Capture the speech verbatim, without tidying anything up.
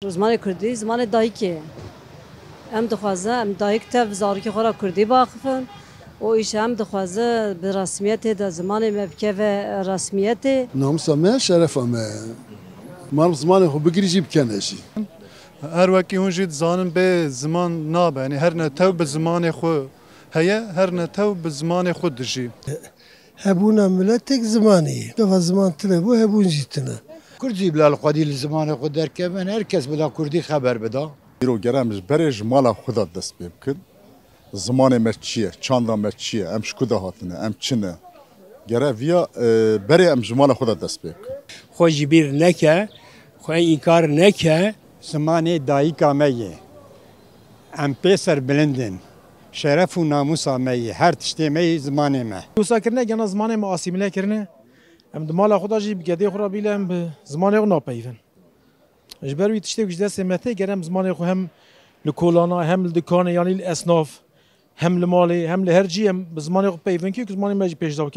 Zimanê kurdî zimanê dayikê ye. Em dixwaze em dayik tev zarokê xwe re kurdî biaxifin û îşe em dixwaze bi resmiyetê de zimanê me bikeve resmiyetê. Namûsa me, şerefa me. Mal zimanê xwe bigirî jî bikene jî. Her wekî hûn jî dizanin bê ziman nabe. Yanî her netew bi zimanê xwe heye, her netew bi zimanê xwe dijî. Hebûna miletek zimanê ye. Gava ziman tune bû, hebûn jî tune. Kurd jî bila li xwedî li zimanê xwe derkevin, her kes bila kurdî xeber bida. Îro gere em ji berê ji mala xwe de dest pê bikin. Zimanê me çi ye? Çanda me çi ye? Em ji ku de hatine? Em çi ne? Gere viya, e, berê em ji mala xwe de dest pê bikin. Xwe ji bîr neke, xwe înkar neke. Zimanê dayika me ye. Em pê serbilind in. Şeref û namûsa me ye. Her tiştê me ye zimanê me. Wisa kirine gena zimanê me asîmîle kirine. Em di mala xwe de jî bi gedê xwe re bîle em bi zimanê xwe napeyivin. Ji ber wî tiştê ku ji destê me tê, gere em zimanê xwe hem li kolana, hem li dikanê, yanî li esnaf, hem li malê, hem li her cî em bi zimanê xwe peyivin kê ku zimanê me jî pêş de bike.